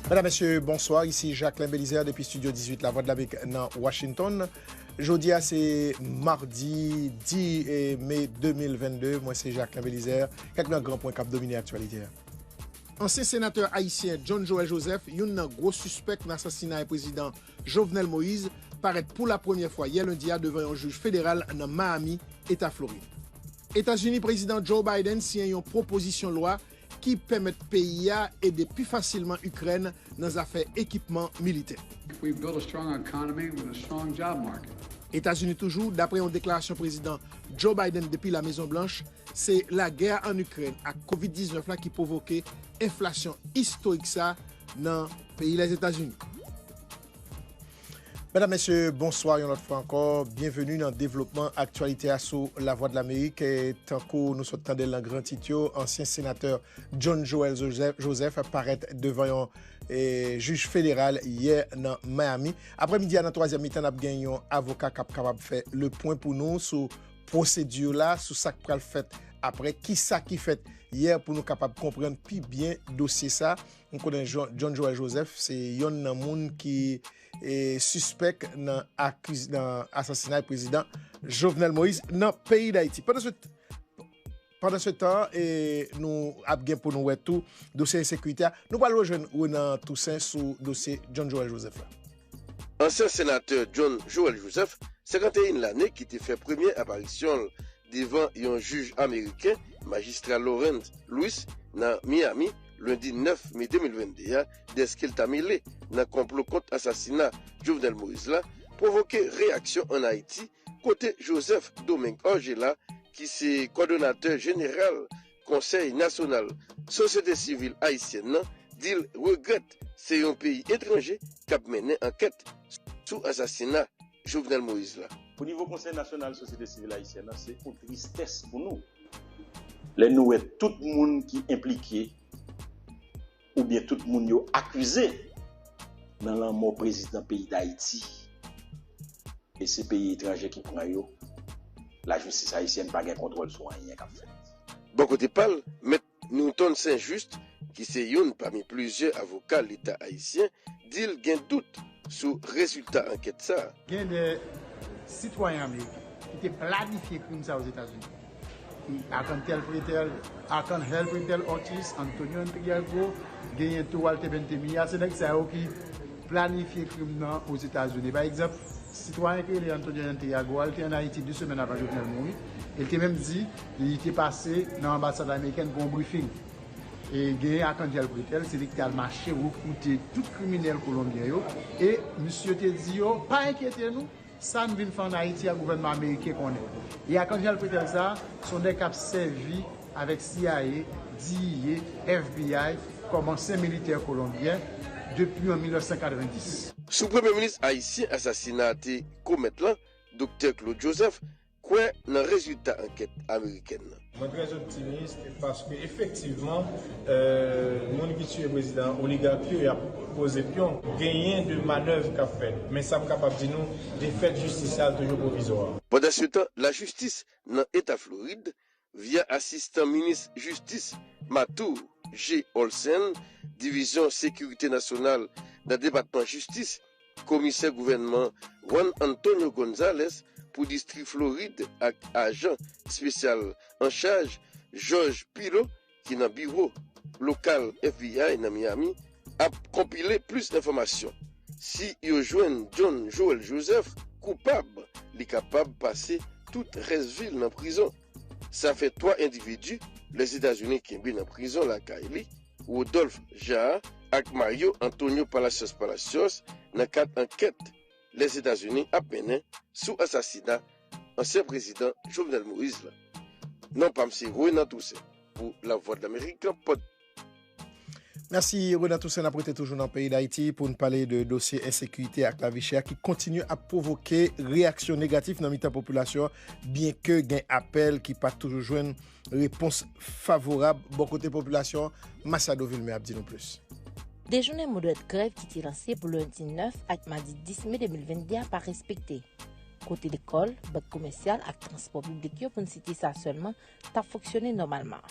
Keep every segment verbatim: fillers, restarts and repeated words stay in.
Medam, mesye, bonswa. Isi Jacquelin Belizaire depi Estidyo dizuit Lavwadlamerik nan Washington. Jodi a se madi dis me de mil vennde. Mwen se Jacquelin Belizaire. Kèk nan gran pwen k ap domine aktyalite a. Ansyen senatè ayisyen John Joël Joseph, youn nan gwo sispèk nan asasinay prezidan Jovenel Moïse, parèt pou la premyè fwa yè lendi a devan yon jij federal nan Miami, Eta Florid. Etazini, Prezidan Joe Biden siyen yon pwopozisyon lwa ki pèmèt peyi a ede pi fasilman Ikrèn nan zafè ekipman militè. Etazini toujou, dapre yon deklarasyon Prezidan Joe Biden depi La Mezon Blanch, se lagè an Ikrèn ak kovid diznèf la ki pwovoke enflasyon istorik sa nan peyi Lèzetazini. Medam, mesye, bonswa yon lòt fwa ankò. Byenveni nan devlopman aktyalite a sou Lavwadlamerik. E tankou nou sot tande l nan gran tit yo, ansyen senatè John Joël Joseph, Joseph parèt devan yon e, jij federal yè nan Miami. Aprèmidi a, nan twazyèm mitan, n ap gen yon avoka k ap kapab fè le pwen pou nou sou pwosedi la, sou sa k pral fèt apre, ki sa ki fèt yè pou nou kapab konprann pi byen dosye sa. Nou konnen John Joël Joseph se yonn nan moun ki e, sispèk nan akiz, nan asasinay prezidan Jovenel Moïse nan peyi Dayiti. Pandan se, pandan se tan, e, nou ap gen pou nou wè tou dosye ensekirite a. Nou pral rejwenn Renan Toussaint sou dosye John Joël Joseph la. Ansyen senatè John Joël Joseph, senkanteyen lane, ki te fè premye aparisyon l devan yon jij ameriken, majistra Lawrence Lewis, nan Miami, lendi nèf me de mil vennde a, dèske l ta mele nan konplo kont asasina Jovenel Moïse la, pwovoke reyaksyon ann Ayiti, kote Joseph Domingue Orgella, ki se kòdonatè jeneral Konsèy Nasyonal Sosyete Sivil Ayisyèn nan, di l regrèt se yon peyi etranje k ap mennen ankèt sou asasina Jovenel Moïse la. O nivo Konsèy Nasyonal Sosyete Sivil Ayisyèn nan, se yon tristès pou nou lè nou wè tout moun ki enplike oubyen tout moun yo akize nan lanmò prezidan peyi Dayiti, e se peyi etranje ki pran yo, lajistis ayisyèn pa gen kontwòl sou anyen k ap fèt. Bò kote pa l, Mèt Newton Saint-Juste, ki se youn pami plizyè avoka Leta ayisyen, di l gen dout sou rezilta ankèt sa a. Gen de sitwayen ameriken ki te planifye krim sa Ozetazini. Arcangel Pretel, Arcangel Pretel Ortiz, Antonio Entriago, genyen tou Walter Bentemilla, se nèg sa yo ki planifye krim nan Ozetazini. Pa egzanp, sitwayen ki rele Antonio Entriago a, li te ann Ayiti de semèn avan Jovenel mouri, e li te menm di li te pase nan anbasad amerikèn pou yon briefing. E genyen Arcangel Pretel, se li ki te al mache rekrite tout kriminèl kolonbyen yo, e misye te di yo, pa enkyete nou, sa n vin fè ann Ayiti a, gouvènman ameriken konnen. E Arcangel Pretel sa, se yon nèg k ap sèvi avèk C I A, D E A, F B I kòm ansyen militè kolonbyen depi an mil nèf san katrevenndis. Sou premye minis ayisyen asasina a te komèt lan, Doktè Claude Joseph, kwè nan rezilta ankèt amerikèn nan. Mwen trè optimis paske efektivman, euh, moun ki tiye prezidan an, oligak yo, y ap poze pyon. Genyen de manèv k ap fèt. Men sa m kapab di nou, defèt jistis la toujou pwovizwa. Pandansetan, lajistis nan Eta Florid, via asistan minis jistis Mathur G. Olsen, divizyon sekirite nasyonal nan depatman jistis, komisè gouvènman Juan Antonio Gonzalez pou distri Florid ak ajan espesyal an chaj George Pilo, ki nan biwo lokal F B I nan Miami, ap konpile plis enfòmasyon. Si yo jwenn John Joël Joseph koupab, li kapab pase tout rès vi l nan prizon. Sa fè twa endividi Lèzetazini kenbe nan prizon lakay li, Rodolphe Jaar ak Mario Antonio Palacios Palacios, nan kad ankèt Lèzetazini ap mennen sou asasina ansyen prezidan Jovenel Moïse la. Non pa m se Renan Toussaint pou Lavwadlamerik, Pòdpè. Mèsi, Renan Toussaint. N ap rete toujou nan peyi Dayiti pou n pale de dosye ensekirite ak lavi chè a ki kontinye ap pwovoke reyaksyon negatif nan mitan popilasyon an, byenke gen apèl ki pa t toujou jwenn repons favorab bò kote popilasyon an. Machado Vilmé ap di nou plis. De jounen mo dwèt grèv ki te lanse pou lendi nèf ak madi dis me de mil vennde a pa respekte, kote lekòl, bank komèsyal ak transpò piblik yo, pou n site sa sèlman, t ap fonksyone nòmalman.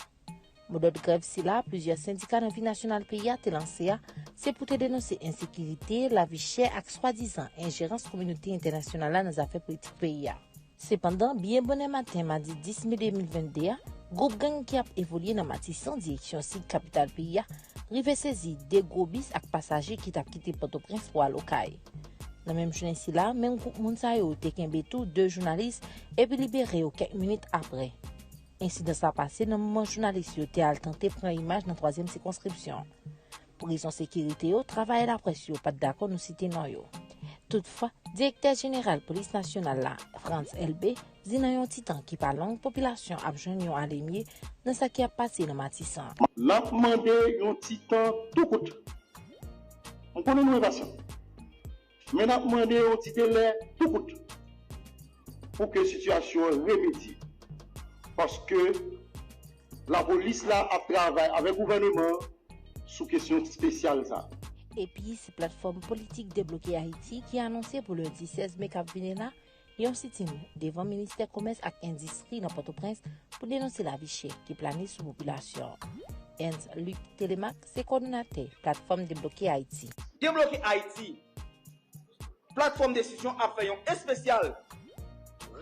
Modòd grèv sila plizyè sendika nan vi nasyonal peyi a te lanse a, se pou te denonse ensekirite, lavi chè ak swadizan enjerans kominote entènasyonal la nan zafè politik peyi a. Sepandan, byen bonè maten madi dis me de mil vennde a, gwoup gang ki ap evolye nan Matisan, direksyon sid kapital peyi a, rive sezi de gwo bis ak pasaje ki t ap kite Pòtoprens pou al Okay. Nan menm jounen sila, menm gwoup moun sa yo te kenbe tou de jounalis epi libere yo kèk minit apre. Ensidan sa pase nan moman jounalis yo te al tante pran imaj nan twazyèm sikonskripsyon. Pou rezon sekirite yo, travayè laprès yo pa t dakò nou site non yo. Toutfwa, direktè jeneral polis nasyonal la, Frantz Elbé, di nan yon ti tan ki pa long, popilasyon ap jwenn yon alemye nan sa ki ap pase nan Matisan. N ap mande yon ti tan tou kout. M konnen nou enpasyan. Men n ap mande yon ti delè tou kout pou ke sitiyasyon an remedye. Paske lapolis la ap travay avèk gouvèneman an sou kesyon espesyal sa. Epi, se platfòm politik Debloke Ayiti ki anonse pou lendi sèz me k ap vini la, yon sitin devan Ministè Komès ak Endistri nan Pòtoprens pou denonse lavi chè ki plane sou popilasyon. Ernst Luc Telemaque se kowòdonatè platfòm Debloke Ayiti. Debloke Ayiti, platfòm desizyon ap fè yon espesyal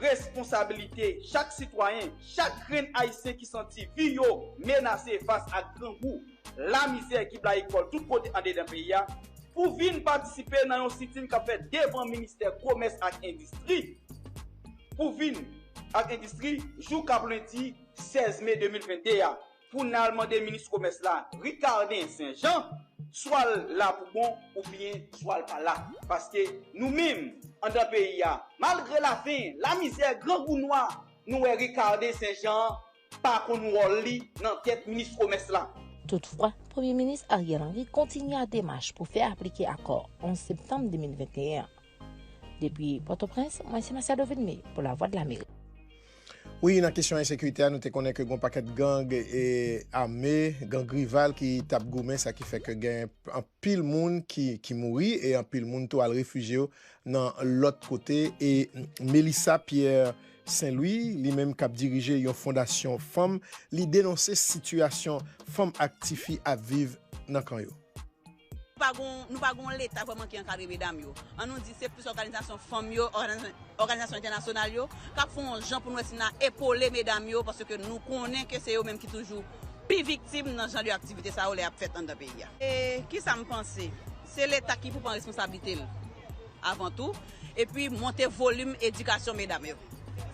responsabilite chak sitwayen, chak grenn ayisyen ki santi vi yo menase fas ak grangou, lamizè ki blayi kò l tout kote andedan peyi a, pou vin patisipe nan yon sitin k ap fèt devan Ministè Komès ak Endistri, pou vin ak endistri, jou k ap lendi sèz me de mil vennde a, pou n al mande minis komès la, Ricardin Saint Jean, swa l la pou bon oubyen swa l pa la. Paske nou menm, anndan peyi a, malgre lafen, lamizè, grangou nwa, nou wè Ricardin Saint Jean pa konn wòl li nan tèt minis komès la. Toutfwa, Premye Minis Ariel Henry kontinye a demach pou fè aplike akò onz septanm de mil venteyen an. Depi Pòtoprens, mwen se Masiado Vilmé pou Lavwadlamerik. Wi, nan kesyon ensekirite a, nou te konnen ke gon pakèt gang e ame, gang rival ki t ap goumen, sa ki fè ke gen anpil moun ki, ki mouri e anpil moun tou al refijye yo nan lòt kote. E Melissa Pierre Saint Louis, li menm k ap dirije yon fondasyon fanm, li denonse sitiyasyon fanm ak tifi ap viv nan kan yo. Nou pa gon, nou pa gon leta vrèman ki ankadre medam yo. An nou di se plis òganizasyon fanm yo, òganizasyon, òganizasyon entènasyonal yo, k ap fè yon jan pou nou wè si n a epole medam yo, paske nou konnen ke se yo menm ki toujou pi viktim nan jan de aktivite sa yo lè y ap fèt anndan peyi a. E kisa m panse? Se leta ki pou pran responsablite l avan tou, epi monte volim edikasyon medam yo.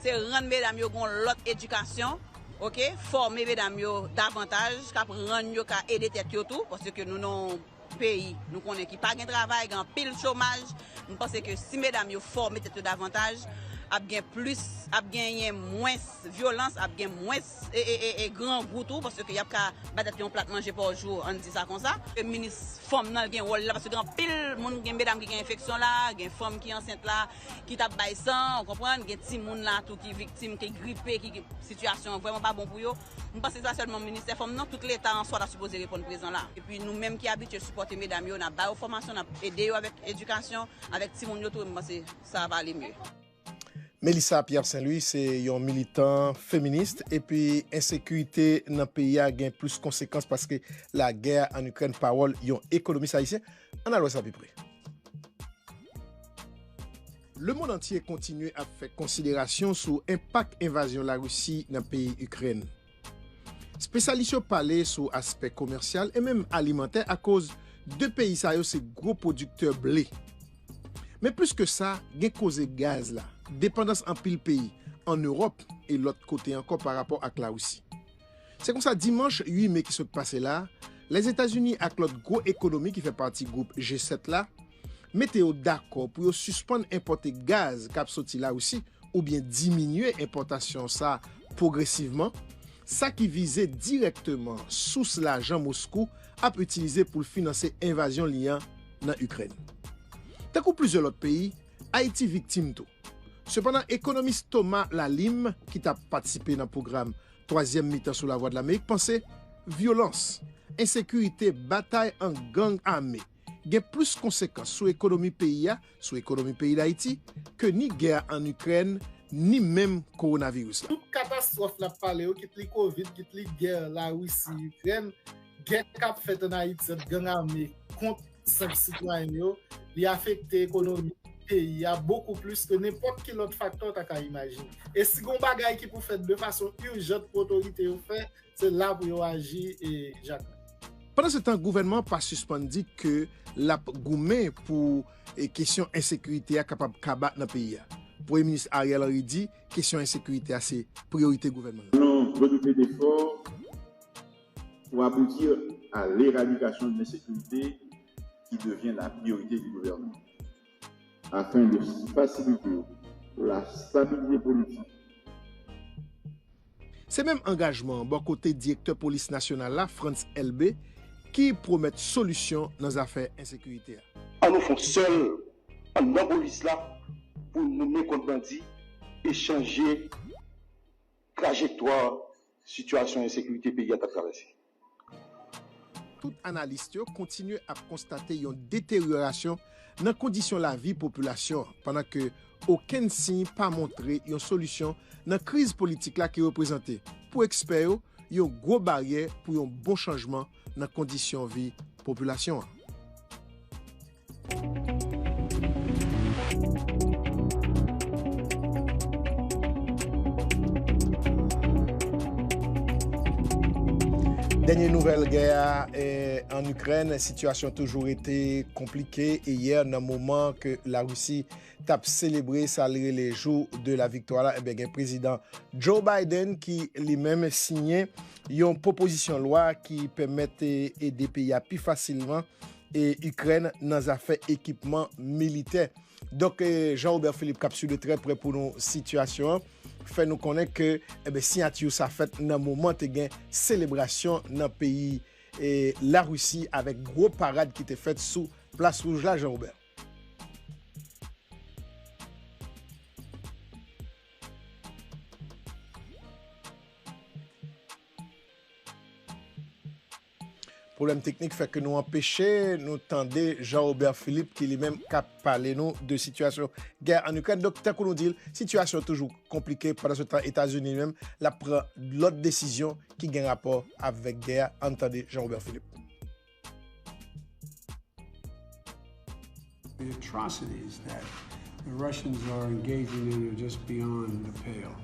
Se rann medam yo gon lòt edikasyon, oke, fòme medam yo davantaj, k ap rann yo ka ede tèt yo tou, paske nou nan yon peyi, nou konnen ki pa gen travay, gen anpil chomaj. M panse ke si medam yo fòme tèt yo davantaj, ap gen plis, ap genyen mwens vyolans, ap gen mwens e, e, e, e grangou tou, paske y ap ka bay tèt yo yon plat manje pa jou, ann di sa konsa. E minis fanm nan, l gen wòl li la, paske gen anpil moun, gen medam ki gen enfeksyon la, gen fanm ki ansent la, ki t ap bay san, ou konprann, gen timoun la tou ki viktim, ki gripe, ki, ki sitiyasyon an vrèman pa bon pou yo. M panse se pa sèlman ministè fanm nan, tout leta an swa ta sipoze reponn prezan la. Epi nou menm ki abitye sipòte medam yo, n ap ba yo fòmasyon, n ap ede yo avèk edikasyon, avèk timoun yo tou, m panse sa va ale mye. Melissa Pierre Saint Louis se yon militan feminis, epi ensekirite nan peyi a gen plis konsekans paske lagè an Ikrèn, pawòl yon ekonomis ayisyen. Ann al wè sa pi pre. Lemonn antye kontinye ap fè konsiderasyon sou enpak envazyon Larisi nan peyi Ikrèn. Espesyalis yo pale sou aspè komèsyal e menm alimantè akoz de peyi sa yo se gwo pwodiktè ble. Men plis ke sa, gen koze gaz la, depandans anpil peyi ann Ewòp e lòt kote ankò pa rapò ak Larisi. Se konsa, dimanch uit me ki sot pase la, Lèzetazini ak lòt gwo ekonomi ki fè pati gwoup G sèt la mete yo dakò pou yo sispann enpòte gaz k ap soti Larisi oubyen diminye enpòtasyon sa pwogresivman, sa ki vize dirèkteman sous lajan Moskou ap itilize pou l finanse envazyon li an nan Ikrèn. Tankou plizyè lòt peyi, Ayiti viktim tou. Sepandan, ekonomis Thomas Lalime, ki t ap patisipe nan pwogram Twazyèm Mitan sou Lavwadlamerik, panse vyolans, ensekirite, batay ant gang ame gen plis konsekans sou ekonomi peyi a, sou ekonomi peyi Dayiti, ke ni gè a ann Ikrèn, ni menm kowonaviris la. Tout katastwòf l ap pale yo, kit li kovid, kit li gè Larisi, Ikrèn, gè k ap fèt ann Ayiti ant gang ame kont senp sitwayen yo, li afekte ekonomi peyi a bokou plis ke nenpòt ki lòt faktè w ta ka imajine. E si gen yon bagay ki pou fèt de fason ijant pou otorite yo fè, se la pou yo aji e Jakmèl. Pandansetan, gouvènman an pa sispann di ke l ap goumen pou e, kesyon ensekirite a kapab kaba nan peyi a. Premye Minis Ariel Henry di kesyon ensekirite a se priyorite gouvènman nan. Nous allons redoubler d'efforts pour aboutir à l'éradication de l'insécurité qui devient la priorité du gouvernement, afin de faciliter la stabilité politique. Se menm angajman an bò kote Direktè Polis Nasyonal la, Frantz Elbé, ki pwomèt solisyon nan zafè ensekirite a. Ann nou fè yon sèl anndan polis la pou n men kont bandi e chanje trajektwa sitiyasyon ensekirite peyi a t ap travèse. Tout analis yo kontinye ap konstate yon deteryorasyon nan kondisyon lavi popilasyon an, pandan ke okenn siy pa montre yon solisyon nan kriz politik la ki reprezante, pou ekspè yo, yon gwo baryè pou yon bon chanjman nan kondisyon vi popilasyon an. Dènye nouvèl gè a, eh, ann Ikrèn, sitiyasyon toujou rete konplike e yè nan moman ke Larisi t ap selebre sa l rele Jour de la Victoire la, enben gen prezidan Joe Biden ki li menm siyen yon pwopozisyon lwa ki pèmèt, eh, ede peyi a pi fasilman e Ikrèn nan zafè ekipman militè. Donk, eh, Jean Robert Philippe k ap swiv de trè prè pou nou sitiyasyon an, fè nou konnen ke, enben, siyati sa fèt nan moman te gen selebrasyon nan peyi, eh, Larisi avèk gwo parad ki te fèt sou Plas Wouj la, Jean Robert. Pwoblèm teknik fè ke nou anpeche nou tande Jean Robert Philippe ki li menm k ap pale nou de sitiyasyon gè ann Ikrèn. Donk, tankou nou di l, sitiyasyon toujou konplike. Pandansetan, Etazini li menm, l ap pran lòt desizyon ki gen rapò avèk gè a. Ann tande Jean Robert Philippe. The atrocities that the Russians are engaging in are just beyond the pale.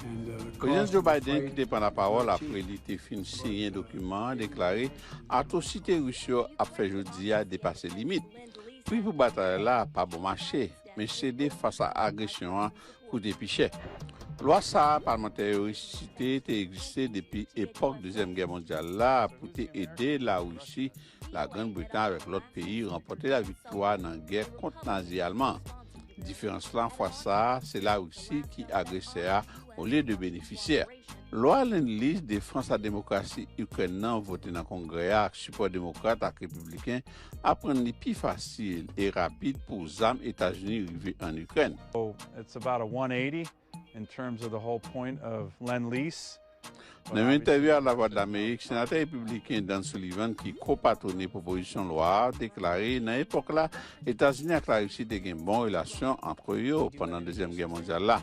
And, uh, the Prezidan cost Joe of the Biden ki fight te pran lapawòl are apre li te fin siyen dokiman an deklare atwosite ris yo ap fè jodi a depase limit. Pri pou batay la pa bon mache, men sede fas a agresyon an koute pi chè. Lwa sa a palmantè yo resisite te egziste depi epòk Dezyèm Gè Mondyal la pou te ede Larisi, Lagrann Bretay avèk lòt peyi ranpòte laviktwa nan gè kont Nazi Alman an. Diferans lan fwa sa a, se Larisi ki agresè a olye de benefisyè. Lwa Lend Lease defans a demokrasi Ikrèn nan vote nan Kongrè a ak sipò demokrat ak repibliken ap rann li pi fasil e rapid pou zam Etazini rive ann Ikrèn. So it's about a one eighty in terms of the whole point of Lend Lease. Nan yon entèvyou a Lavwadlamerik, senatè repibliken Dan Sullivan, ki ko-patwone pwopozisyon lwa a, deklare nan epòk la, Etazini ak Larisi te gen bon relasyon ant yo pandan Dezyèm Gè Mondyal la.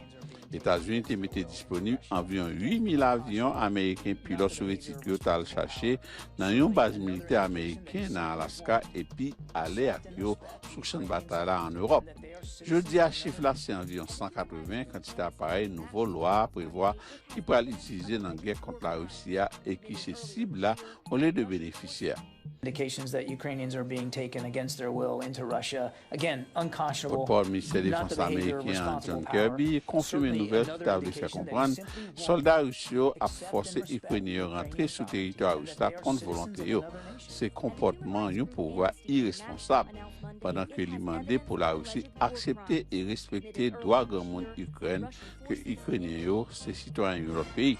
Etazini te mete disponib anviwon uit mil avyon ameriken pilòt sovyetik yo t al chache nan yon baz militè ameriken nan Alaska epi ale ak yo sou chan batay la ann Ewòp. Jodi a, chif la se anviwon san katreven kantite aparèy nouvo lwa a prevwa ki pral itilize nan gè kont Larisi a e ki se sib la olye de benefisyè a. Indications that Ukrainians are being taken against their will into Russia. Again, unconscionable. Pòtpawòl Ministè Defans ameriken an, John Kirby, konfime nouvèl ki ta vle fè konprann sòlda ris yo ap fòse Ikrenyen yo rantre sou teritwa ris la kont volonte yo. Se konpòtman yon pouvwa iresponsab, pandan ke li mande pou Larisi aksepte e respekte dwa granmoun Ikrèn, ke Ikrenyen yo se sitwayen yon lòt peyi.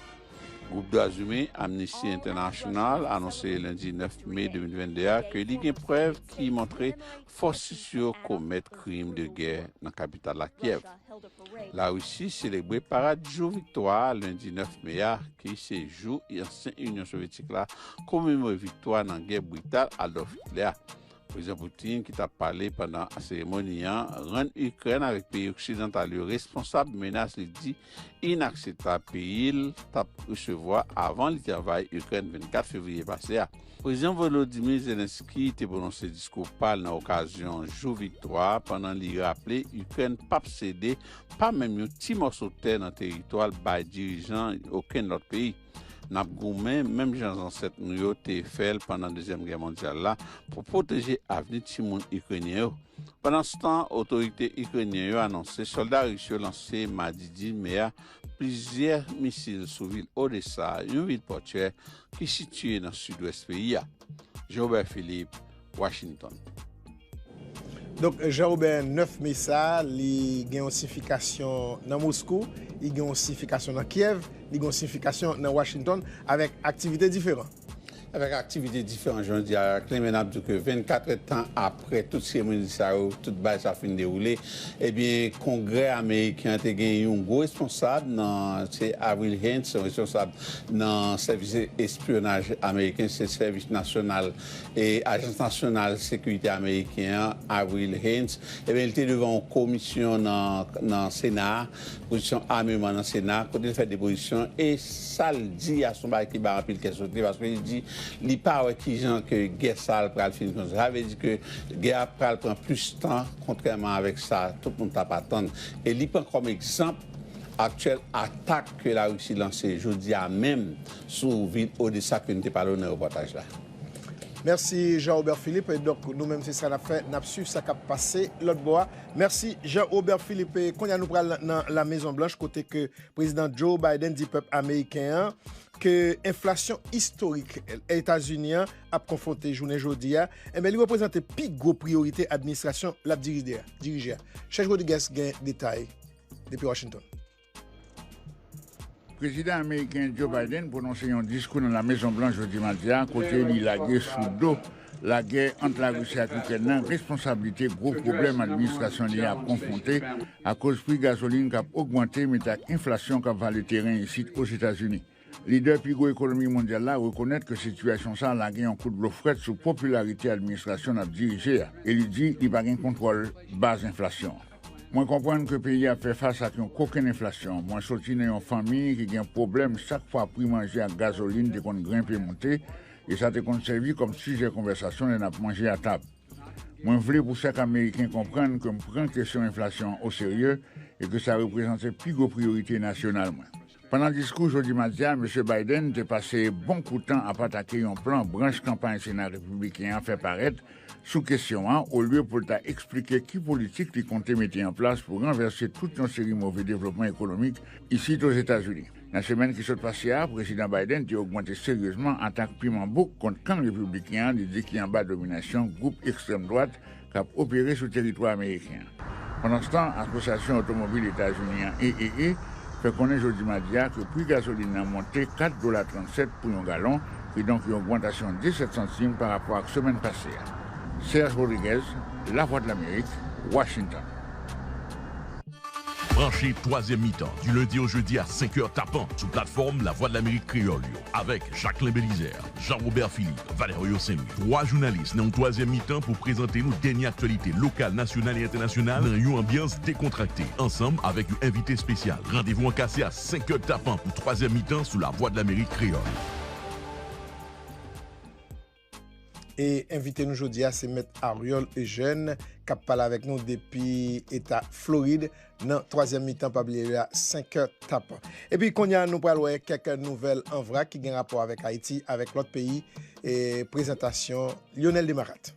Gwoup dwa imen Amnesty International anonse lendi nèf me de mil vennde a ke li gen prèv ki montre fòs ris yo komèt krim de gè nan kapital la, Kyèv. Larisi selebre parad jou viktwa a lendi nèf me a, ki se jou ansyen Inyon Sovyetik la komemore viktwa nan gè brital Adolf Hitler a. Prezidan Putin, ki t ap pale pandan seremoni an, rann Ikrèn avèk peyi oksidantal yo responsab menas li di inakseptab peyi l t ap resevwa avan li te anvayi Ikrèn vennkat fevriye pase a. Prezidan Volodymyr Zelensky te pwononse diskou pa l nan okazyon Jou Viktwa a, pandan li raple Ikrèn p ap sede pa menm yon ti mòso tè nan teritwa l bay dirijan okenn lòt peyi. N ap goumen, menm jan zansèt nou yo te fè l pandan Dezyèm Gè mondyal la, pou pwoteje avni timoun ikrenyen yo. Pandanstan, otorite ikrenyen yo anonse sòlda ris yo lanse madi dis me a plizyè misil sou vil Odessa, yon vil pòtyè ki sitiye nan sidwès peyi a. Jean Robert Philippe, Washington. Donk, Jean Robert, nèf me sa a, li gen yon siyifikasyon nan Moskou, li gen yon siyifikasyon nan Kyèv, li gen yon siyifikasyon nan Washington, avèk aktivite diferan. Avèk aktivite diferan, jan w di a, Clement, n ap di ke vennkat èdtan apre tout seremoni sa yo, tout bagay sa fin dewoule, ebyen, Kongrè ameriken an te gen yon gwo responsab nan, se Avril Haines, yon responsab nan sèvis espyonaj ameriken, se sèvis nasyonal e Ajans Nasyonal Sekirite Ameriken an, Avril Haines, ebyen, li te devan yon komisyon nan, nan Sena a, pozisyon ameman nan Sena, kote l fè depozisyon, e sa l di a se yon bagay ki bay anpil kè sote, paske li di li pa wè kijan ke gè sa a pral fini konsa. Sa vle di ke gè a pral pran plis tan, kontrèman avèk sa tout moun t ap atann. E li pran kòm egzanp aktyèl atak ke Larisi lanse jodi a menm sou vil Odessa ke n te pale w nan repòtaj la. Mèsi Jean Robert Philippe. Donk, nou menm se sa n ap fè, n ap swiv sa k ap pase lòt bò a. Mèsi Jean Robert Philippe. Kounye a nou pral nan La Mezon Blanch kote ke Prezidan Joe Biden di pèp ameriken an ke enflasyon istorik Etazini an ap konfwonte jounen jodi a, enben, li reprezante pi gwo priyorite administrasyon l ap dirije a. Chèch Rodriguez gen detay depi Washington. Prezidan ameriken Joe Biden pwononse yon diskou nan La Mezon Blanch jodi madi a kote li lage sou do lagè ant Larisi ak Ikrèn nan responsablite gwo pwoblèm administrasyon li an ap konfwonte akoz pri gazolin k ap ogmante mete ak enflasyon k ap vale teren isit Ozetazini. Lidè pi gwo ekonomi mondyal la rekonèt ke sitiyasyon sa a lage yon kout dlo frèt sou popilarite administrasyon l ap dirije a e li di li pa gen kontwòl baz enflasyon an. Mwen konprann ke peyi a ap fè fas ak yon kokenn enflasyon. Mwen soti nan yon fanmi ki gen pwoblèm chak fwa pri manje ak gazolin te konn grenpe monte, e sa te konn sèvi kòm sijè konvèsasyon lè n ap manje atab. Mwen vle pou chak Ameriken konprann ke m pran kesyon enflasyon an oserye e ke sa reprezante pi gwo priyorite nasyonal mwen. Pandan diskou jodi madi a, Mesye Biden te pase bon kou tan ap atake yon plan branch kanpay Sena repibliken an fè parèt sou kesyon an, olye pou l ta eksplike ki politik li konte mete an plas pou ranvèse tout yon seri move devlopman ekonomik isit Ozetazini. Nan semèn ki sot pase a, Prezidan Biden te ogmante seryezman atak piman bouk kont kan repibliken an li di ki anba dominasyon gwoup ekstrèm dwat k ap opere sou teritwa ameriken an. Pandanstan, Asosyasyon Otomobil Etazini an, A A A, fè konnen jodi madi a ke pri gazolin nan monte kat dola trannsèt pou yon galon, kidonk yon ogmantasyon de sèt santim pa rapò ak semèn pase a. Serge Rodriguez, Lavwadlamerik, Washington. Branche twazyèm mitan, di lendi o jedi a senk è tapan, sou platfòm Lavwadlamerik Kreyòl yo, avèk Jacquelin Belizaire, Jean Robert Philippe, Valerio Saint Louis. Twa jounalis nan yon twazyèm mitan pou prezante nou dènye aktyalite lokal, nasyonal e entènasyonal nan yon anbyans dekontrakte, ansanm avèk yon envite espesyal. Randevou an kase a senk è tapan pou twazyèm mitan sou Lavwadlamerik Kreyòl. E envite nou jodi a se Mèt Ariol Eugène k ap pale avèk nou depi eta Florid nan twazyèm mitan, pa bliye lè a senk è tapan. Epi kounye a nou pral wè kèk nouvèl an vrak ki gen rapò avèk Ayiti, avèk lòt peyi, e prezantasyon Lionel Desmarattes.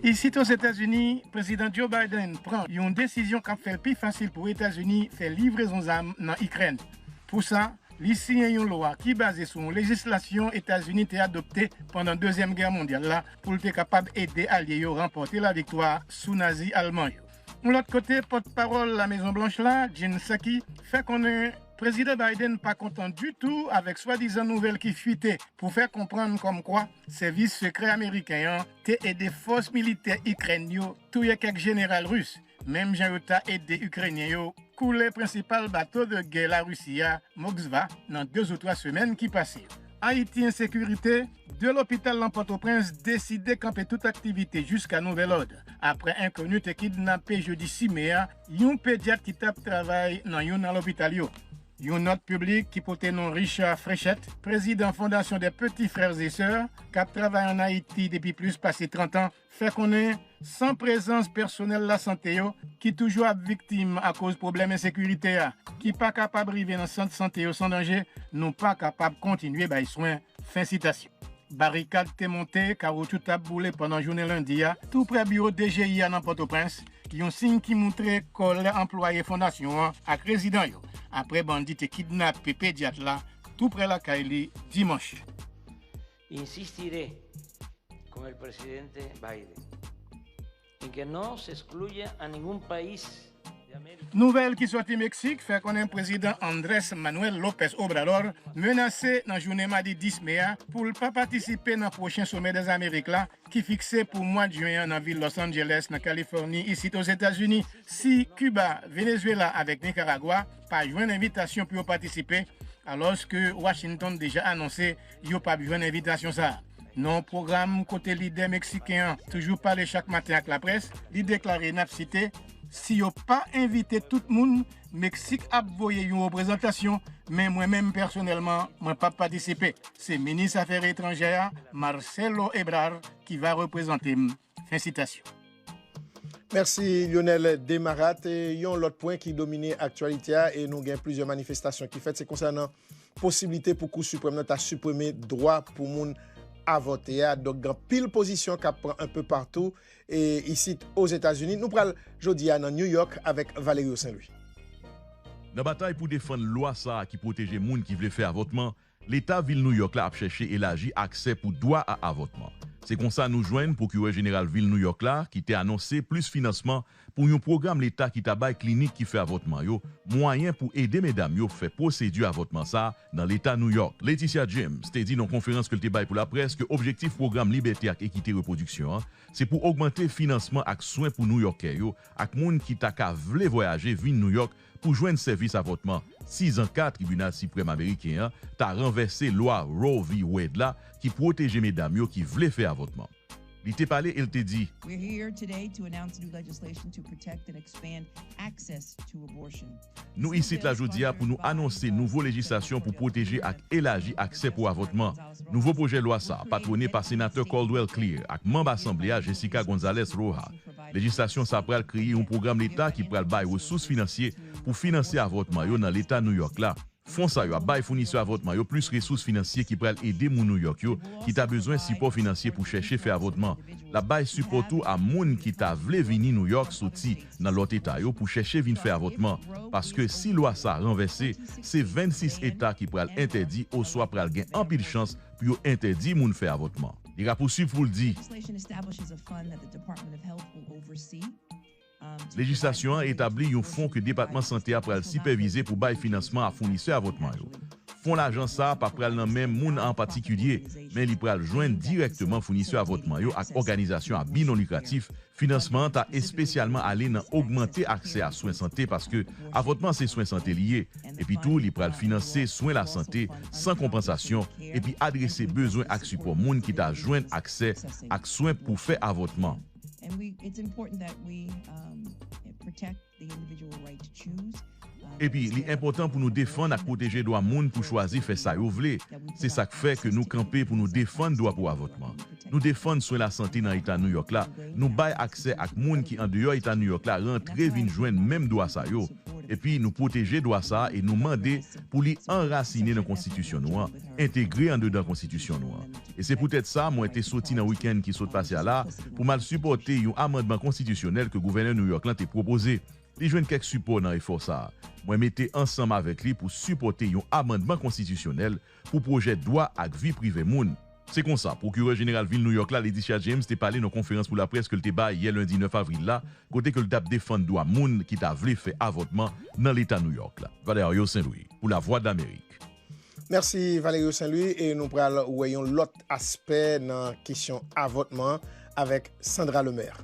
Isit Ozetazini, Prezidan Joe Biden pran yon desizyon k ap fè l pi fasil pou Etazini fè livrezon zam nan Ikrèn. Pou sa, li siyen yon lwa ki baze sou yon lejislasyon Etazini te adopte pandan Dezyèm Gè mondyal la pou l te kapab ede alye yo ranpòte laviktwa sou Nazi alman yo. Yon lòt kote, pòtpawòl Lamezon Blanch la, Jen Psaki, fè konnen Prezidan Biden pa kontan ditou avèk swadizan nouvèl ki fwite pou fè konprann kòmkwa sèvis sekrè ameriken an te ede fòs militè Ikrèn yo touye kèk jeneral ris, menm jan yo ta ede Ikrenyen yo koule prensipal bato de gè Larisi a, Moskva, nan de ou twa semèn ki pase yo. Ayiti ensekirite, de lopital nan Pòtoprens deside kanpe tout aktivite jiska nouvèl òd, apre enkoni te kidnape jedi sis me a yon pedyat ki t ap travay nan youn nan lopital yo. Yon nòt piblik ki pote non Richard Fréchette, prezidan Fondasyon des Petits Frères et Sœurs, k ap travay ann Ayiti depi plis pase trant an, fè konnen, san prezans pèsonèl lasante yo, ki toujou ap viktim akoz pwoblèm ensekirite a, ki pa kapab rive nan sant sante yo san danje, nou pa kapab kontinye bay swen. Fen sitasyon. Barikad te monte, kawoutchou t ap boule pandan jounen lendi a, tou prè biwo D G I a nan Pòtoprens, yon siy ki montre kòlè anplwaye fondasyon an ak rezidan yo, apre bandi te kidnape pedyat la tou prè lakay li dimanch. Insistiré con el presidente Biden en que no se excluya a ningún país de América. Nouvèl ki sòti Meksik fè konnen prezidan Andrés Manuel López Obrador menase nan jounen madi dis me a pou l pa patisipe nan pwochen Sommet des Amériques la ki fikse pou mwa jen an nan vil Los Angeles, nan Kalifòni, isit Ozetazini. Si Kiba, Venezuela avèk Nikaragwa pa jwenn envitasyon pou yo patisipe, alòske Washington deja anonse yo p ap jwenn envitasyon sa a. Nan yon pwogram kote lidè meksiken an toujou pale chak maten ak laprès, li deklare, n ap site, si yo pa envite tout moun, Meksik ap voye yon reprezantasyon, men mwen menm pèsonèlman, mwen p ap patisipe. Se minis afè etranjè a, Marcelo Ebrard, ki va reprezante m. Fen sitasyon. Mèsi, Lionel Desmarattes. E yon lòt pwen ki domine aktyalite a, e nou gen plizyè manifestasyon ki fèt, se konsènan posiblite pou Kou Siprèm nan ta siprime dwa pou moun avòte a. Donk, gen anpil pozisyon k ap pran un peu partout, e isit Ozetazini. Nou pral jodi a nan New York avèk Valerio Saint-Louis. Nan batay pou defann lwa sa a ki pwoteje moun ki vle fè avòtman, Leta vil Nouyòk la ap chèche elaji aksè pou dwa a avòtman. Se konsa nou jwenn Pwokirè Jeneral vil Nouyòk la ki te anonse plis finansman pou yon pwogram Leta ki ta bay klinik ki fè avòtman yo mwayen pou ede medam yo fè pwosedi avòtman sa a nan Leta Nouyòk. Letitia James te di nan yon konferans ke l te bay pou laprès ke objektif pwogram Libète ak Ekite Repwodiksyon an se pou ogmante finansman ak swen pou Nouyòkè yo ak moun ki ta ka vle vwayaje vin Nouyòk pou jwenn sèvis avòtman, sizan ka Tribinal Siprèm Ameriken an ta ranvèse lwa Roe v. Wade la ki pwoteje medam yo ki vle fè avòtman. Li te pale e l te di, We're here today to announce new legislation to protect and expand access to abortion. Nou isit la jodi a pou nou anonse nouvo lejislasyon pou pwoteje ak elaji aksè pou avòtman. Nouvo pwojè lwa sa a, patwone pa Senatè Caldwell Cleare ak manm Asanble a Jessica Gonzalez Roja. Lejislasyon sa a pral kreye yon pwogram Leta ki pral bay resous finansye pou finanse avòtman yo nan Leta Nouyòk la. Fon sa yo ap bay founisè avòtman yo plis resous finansye ki pral ede moun Nouyòk yo ki ta bezwen sipò finansye pou chèche fè avòtman. L ap bay sipò tou a moun ki ta vle vini Nouyòk soti nan lòt eta yo pou chèche vin fè avòtman, paske si lwa sa a ranvèse, se vennsis eta ki pral entèdi oswa pral gen anpil chans pou yo entèdi moun fè avòtman. Li rapousuiv pou l di, Legislation establishes a fund that the Department of Health will oversee. Lejislasyon an etabli yon fon ke Depatman Sante a pral sipèvize pou bay finansman a founisè avòtman yo. Fon lajan sa a pa pral nan men moun an patikilye, men li pral jwenn dirèkteman founisè avòtman yo ak òganizasyon a bi non likratif. Finansman an ta espesyalman ale nan ogmante aksè a swen sante, paske avòtman se swen sante li ye. Epitou, li pral finanse swen lasante san konpansasyon epi adrese bezwen ak sipò moun ki ta jwenn aksè ak swen pou fè avòtman. And we, it's important that we, um, protect the individual right to choose. Epi, li enpòtan pou nou defann ak pwoteje dwa moun pou chwazi fè sa yo vle. Se sa k fè ke nou kanpe pou nou defann dwa pou avòtman. Nou defann swen lasante nan Eta Nouyòk la. Nou bay aksè ak moun ki andeyò Eta Nouyòk la rantre vin jwenn menm dwa sa yo. Epi, nou pwoteje dwa sa a e nou mande pou li anrasinen nan konstitisyon nou an, entegre andedan konstitisyon nou an. E se poutèt sa, mwen te soti nan wikenn ki sot pase a la pou m al sipòte yon amandman konstitisyonèl ke gouvènè Nouyòk lan te pwopoze. Li jwenn kèk sipò nan efò sa a. Mwen mete ansanm avèk li pou sipòte yon amandman konstitisyonèl pou pwojè dwa ak vi prive moun. Se konsa, Pwokirè Jeneral vil Nouyòk la, Letitia James, te pale nan konferans pou laprès ke l te bay yè lendi nèf avril la, kote ke l t ap defann dwa moun ki ta vle fè avòtman nan Leta Nouyòk la. Valerio Saint-Louis, pou Lavwadlamerik. Mèsi, Valerio Saint-Louis, e nou pral wè yon lòt aspè nan kesyon avòtman an avèk Sandra Lemaire.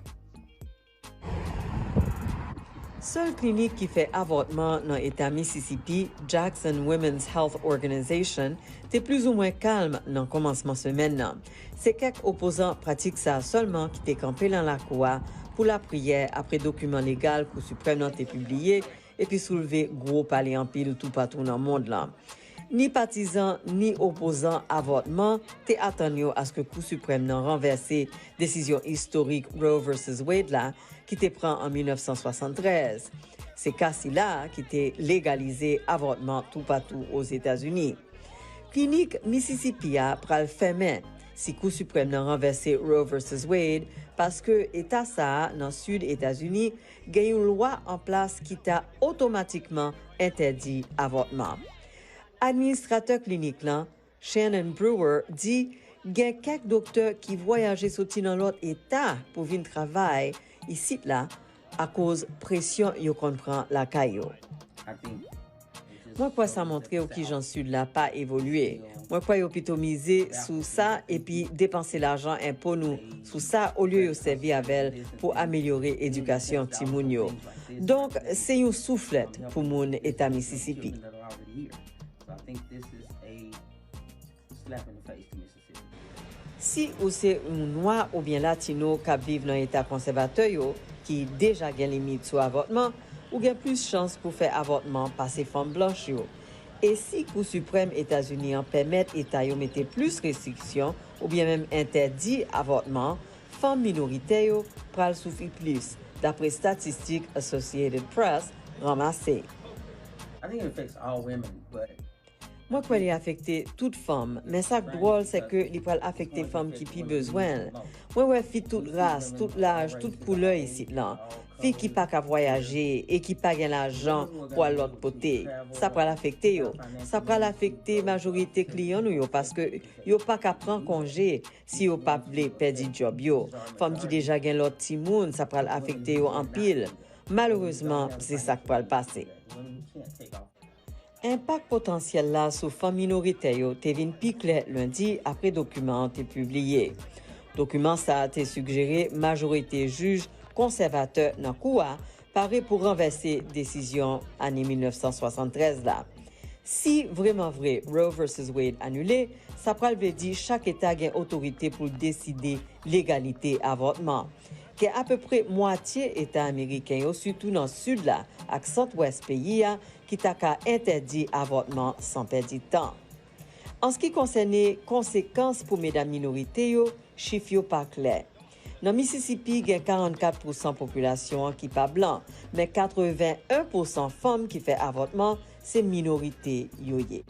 Sèl klinik ki fè avòtman nan eta Mississippi, Jackson Women's Health Organization, te plizoumwen kalm nan kòmansman semèn nan. Se kèk opozan pratik sa a sèlman ki te kanpe nan lakou a pou lapriyè apre dokiman legal Kou Siprèm nan te pibliye epi soulve gwo pale anpil toupatou nan mond lan. Ni patizan, ni opozan avòtman te atann yo aske Kou Siprèm nan ranvèse desizyon istorik Roe vs Wade la, ki te pran an mil nèf san swasanntrèz. Se ka sila ki te legalize avòtman toupatou Ozetazini. Klinik Mississippi a pral fèmen si Kou Siprèm nan ranvèse Roe vs Wade, paske eta sa a nan sid Etazini gen yon lwa an plas ki ta otomatikman entèdi avòtman. Administratè klinik lan, Shannon Brewer, di gen kèk doktè ki vwayaje soti nan lòt eta pou vin travay isit la akoz presyon yo konn pran lakay yo. Mwen kwè sa montre w kijan Sid la pa evolye. Mwen kwè yo pito mize sou sa epi depanse lajan enpo nou sou sa olye yo sèvi avè l pou amelyore edikasyon timoun yo. Donk, se yon souflèt pou moun eta Mississippi. Si ou se yon nwa oubyen latino k ap viv nan eta konsèvatè yo, ki deja gen limit sou avòtman, ou gen plis chans pou fè avòtman pase fanm blanch yo. E si Kou Siprèm Etazini an pèmèt eta yo mete plis restriksyon oubyen menm entèdi avòtman, fanm minoritè yo pral soufri plis, dapre estatistik Associated Press ranmase. Mwen kwè li afekte tout fanm, men sa k dwòl, se ke li pral afekte fanm ki pi bezwen l. Mwen wè fi tout ras, tout laj, tout koulè isit lan. Fi ki pa ka vwayaje e ki pa gen lajan pou al lòt kote. Sa pral afekte yo. Sa pral afekte majorite kliyan nou yo, paske yo pa ka pran konje si yo pa vle pèdi djòb yo. Fanm ki deja gen lòt timoun, sa pral afekte yo anpil. Malerezman, se sa k pral pase. Enpak potansyèl la sou fanm minoritè yo te vin pi klè lendi apre dokiman an te pibliye. Dokiman sa a te sigjere majorite jij konsèvatè nan Kou a pare pou ranvèse desizyon ane mil nèf san swasanntrèz la. Si vrèman vre Roe vs Wade anile, sa pral vle di chak eta gen otorite pou l deside legalite avòtman. Gen apeprè mwatye eta ameriken yo, sitou nan sid la ak sant-wès peyi a, ki ta ka entèdi avòtman san pèdi tan. An se ki konsène konsekans pou medam minorite yo, chif yo pa klè. Nan Mississippi, gen karannkat pousan popilasyon an ki pa blan, men katreven en pousan fanm ki fè avòtman se minorite yo ye.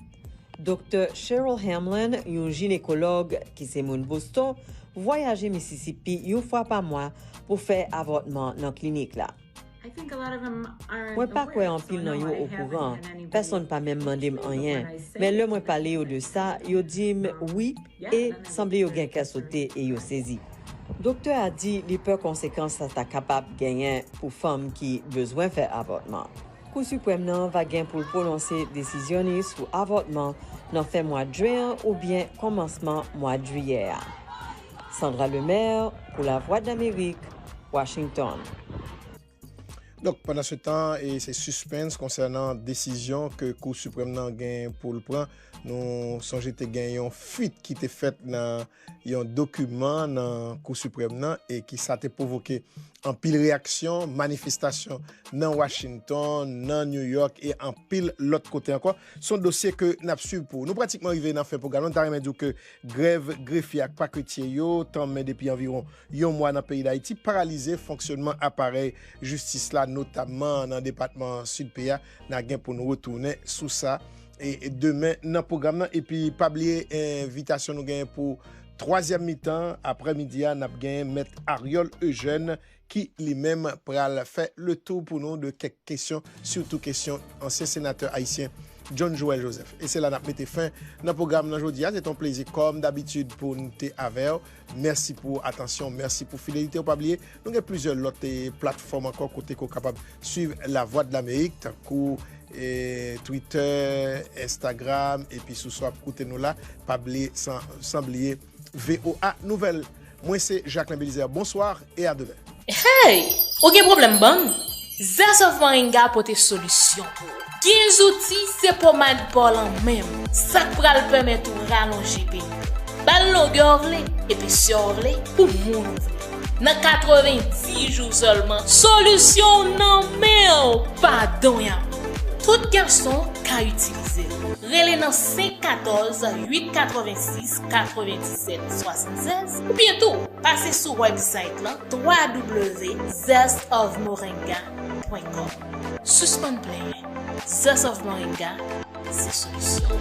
Doktè Cheryl Hamlin, yon jinekològ ki se moun Boston, vwayaje Mississippi yon fwa pa mwa pou fè avòtman nan klinik la. Mwen pa kwè anpil nan yo okouran. Pèsonn pa menm mande m anyen. Men lè mwen pale yo de sa, yo di m wi, e sanble yo gen kè sote e yo sezi. Doktè a di li pè konsekans sa ta kapab genyen pou fanm ki bezwen fè avòtman. Kou Siprèm nan va gen pou l pwononse desizyon li sou avòtman nan fen mwa jen an oubyen kòmansman mwa jiyè a. Sandra Lemaire, pou Lavwadlamerik, Washington. Donk, pandansetan, e se sispens konsènan desizyon ke Kou Siprèm nan gen pou l pran. Nou sonje te gen yon fuit ki te fèt nan yon dokiman nan Kou Siprèm nan e ki sa te pwovoke anpil reyaksyon, manifestasyon nan Washington, nan New York e anpil lòt kote ankò. Se yon dosye ke n ap swiv pou ou. Nou pratikman rive nan fen pwogram nan. M ta renmen di w ke grèv grefye ak paketye yo tanmen depi anviwon yon mwa nan peyi Dayiti paralize fonksyònman aparèy jistis la, notamman nan depatman Sid peyi a. N a gen pou n retounen sou sa e demen nan pwogram nan. Epi pa bliye envitasyon nou genyen pou twazyèm mitan aprèmidi a, n ap genyen Mèt Ariol Eugène ki li menm pral fè le tou pou nou de kèk kesyon, sitou kesyon ansyen senatè ayisyen John Joël Joseph. E se la n ap mete fen nan pwogram nan jodi a. Se te yon plezi kòm dabitid pou n te avè w. Mèsi pou atansyon, mèsi pou fidelite w. Pa bliye, nou gen plizyè lòt eh, platfòm ankò kote ke w kapab swiv Lavwadlamerik, tankou eh, Twitter, Instagram, epi sou sa w ap koute nou la, pa bliye, san, san bliye V O A Nouvèl. Mwen se Jacquelin Belizaire. Bonsoir et à demain. Hey! Ou gen pwoblèm bann? Zest of Moringa pote solisyon pou ou. Gen zouti, se pomad pa w lan menm. Sa k pral pèmèt ou ralonje peni w. Ba l longè w vle, episye w vle, pou moun ou vle. Nan katrevenndis jou sèlman, solisyon w nan men w. Padon y ap pou ou. Tout gason ka itilize l. Rele nan senk katòz, uit katrevensis, katrevendiset, swasannsèz, oubyen tou, pase sou website lan, w w w zest of moringa pwen kòm. Sispann plenyen. Zest of Moringa, se solisyon.